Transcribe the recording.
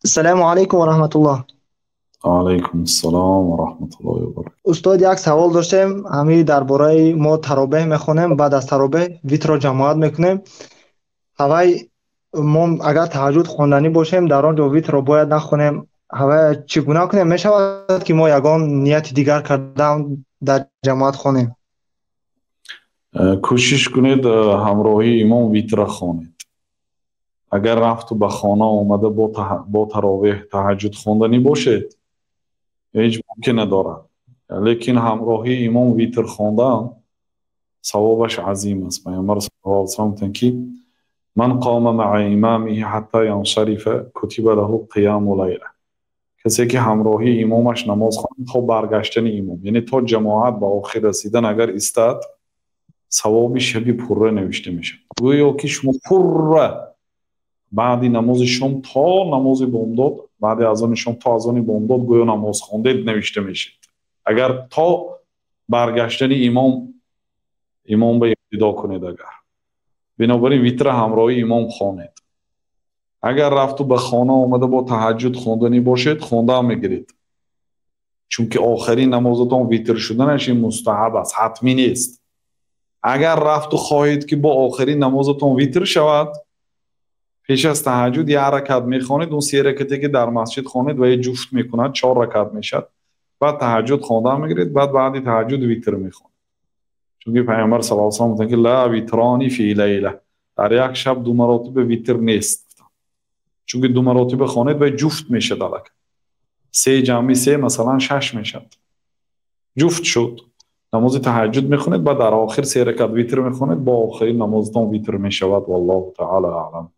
Ассалому алайкум ва раҳматуллоҳ. Алайкум ассалом ва раҳматуллоҳи ва баракатуҳ. Устод, як савол доштем. Ҳамин дар бораи мо таровеҳ мехонем, баъд аз таровеҳ витрро ҷамоат мекунем. Ҳавай мо агар таҳаҷҷуд хонданӣ бошем, дар он ҷо витрро бояд нахонем. Ҳавай чӣ гуна кунем? Мешавад, ки мо ягон нияти дигар кардан дар ҷамоат хонем? Кӯшиш кунед, ҳамроҳии имом витра хонед. Агар рафту ба хона омада бо таровеҳ таҳаҷҷуд хонданӣ бошед, ҳеҷ мумкин надорад. Лекин ҳамроҳии имом витр хондан савобаш азим аст. Пайғамбар саллаллоҳу алайҳи васаллам гуфтанд, ки ман қома маа имамиҳи ҳатта янсарифа кутиба лаҳу қияму лайла. Касе ки ҳамроҳии имомаш намоз хонд то баргаштани имом, яъне то ҷамоат ба охир расидан агар истад, савоби шаби пурра навишта мешавад. Гӯё ки шумо пурра баъди намози шом то намози бомдод, баъди азони шом то азони бомдод гӯё намоз хондед навишта мешавад. Агар то баргаштани имом имом ба иқтидо кунед агар. Бинобар ин витра ҳамроҳи имом хонед. Агар рафту ба хона омада бо таҳаҷҷуд хонданӣ бошед, хондаам мегиред. Чунки охирин намозатон витр шуданаш ин мустаҳаб аст, ҳатмӣ нест. Агар рафту хоҳед, ки бо охирин намозатон витр шавад, пеш аз таҳаҷҷуд як ракат мехонед, он се ракате ки дар масҷид хонед ва ҷуфт мекунад, чор ракат мешавад. Баъд таҳаҷҷуд хонда мегиред, баъд баъди таҳаҷҷуд витр мехонед. Чунки Пайғамбар саллаллоҳу алайҳи васаллам гуфтанд, ки ла витрони фи лайла, дар як шаб ду маротиба витр нест. Чунки ду маротиба хонед ва ҷуфт мешавад аллакай. Се ҷамъи се масалан шаш мешавад. Ҷуфт шуд. Намози таҳаҷҷуд мехонед, баъд дар охир се ракат витр мехонед, бо охирин намозатон витр мешавад. Валлоҳу таъала аълам.